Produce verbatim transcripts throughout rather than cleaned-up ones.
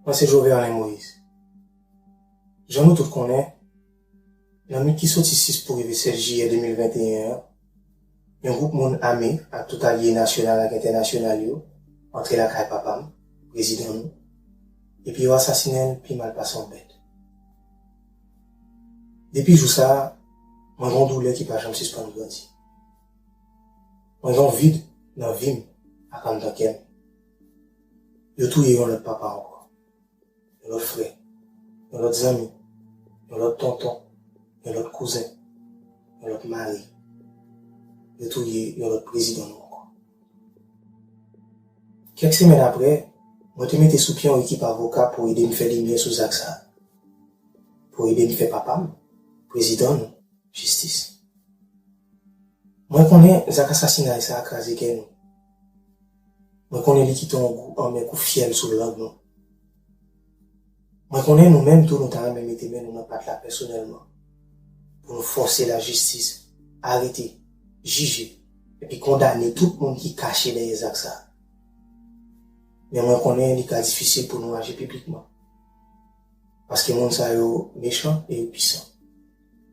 Mwen se Joverlin Moïse. Jan nou tout konnen, nan nwit ki soti sis pou rive sèz jiyè de mil venteyen an, yon gwoup moun ame ak tout alye nasyonal ak entènasyonal yo antre lakay papa m, prezidan nou, epi yo asasinen l pi mal pase yon bèt. Depi jou sa a, mwen gen yon doulè ki pa janm sispann grandi. Mwen gen yon vid nan vi m ak anndan kè m. Yo touye yon lòt papa ankò, yon lòt frè, yon lòt zanmi, yon lòt tonton, yon lòt kouzen, yon lòt mari. Yo touye yon lòt prezidan nou ankò. Kèk semèn apre, mwen te mete sou pye yon ekip avoka pou ede m fè limyè sou zak sa a, pou ede m fè papa m, prezidan nou, jistis. Mwen konnen zak asasinay sa a kraze kè nou. Mwen konnen li kite yon gou anmè kou fyèl sou lang nou. Mwen konnen nou menm tou nou ta renmen mete men nou nan pat la pèsonèlman pou nou fòse lajistis arete, jije, epi kondane tout moun ki kache dèyè zak sa a. Men mwen konnen li ka difisil pou nou aji piblikman. Paske moun sa yo mechan e yo pwisan.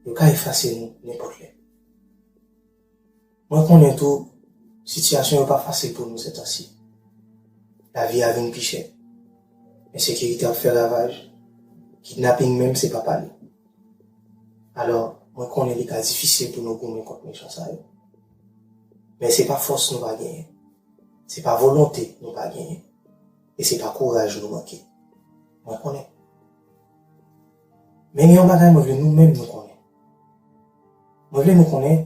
Yo ka efase nou nenpòt lè. Mwen konnen tou, sitiyasyon yo pa fasil pou nou sètansi. Lavi a vin pi chè. Ensekirite ap fè ravaj. Kidnaping menm se pa pale. Alò, mwen konnen li ka difisil pou nou goumen kont mechan sa yo. Men se pa fòs nou pa genyen. Se pa volonte nou pa genyen. E se pa kouraj nou manke. Mwen konnen. Men gen yon bagay mwen vle nou menm nou konnen. Mwen vle nou konnen,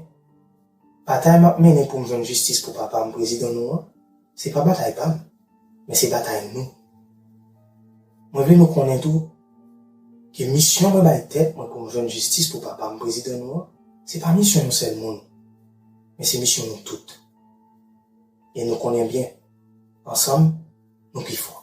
batay m ap mennen pou m jwenn jistis pou papa m, prezidan nou an, se pa batay pa m, men se batay nou. Mwen vle nou konnen tou ke misyon mwen bay tèt mwen pou m jwenn jistis pou papa m, prezidan nou an, se pa misyon yon sèl moun, men se misyon nou tout. E nou konnen byen, ansanm, nou pi fò.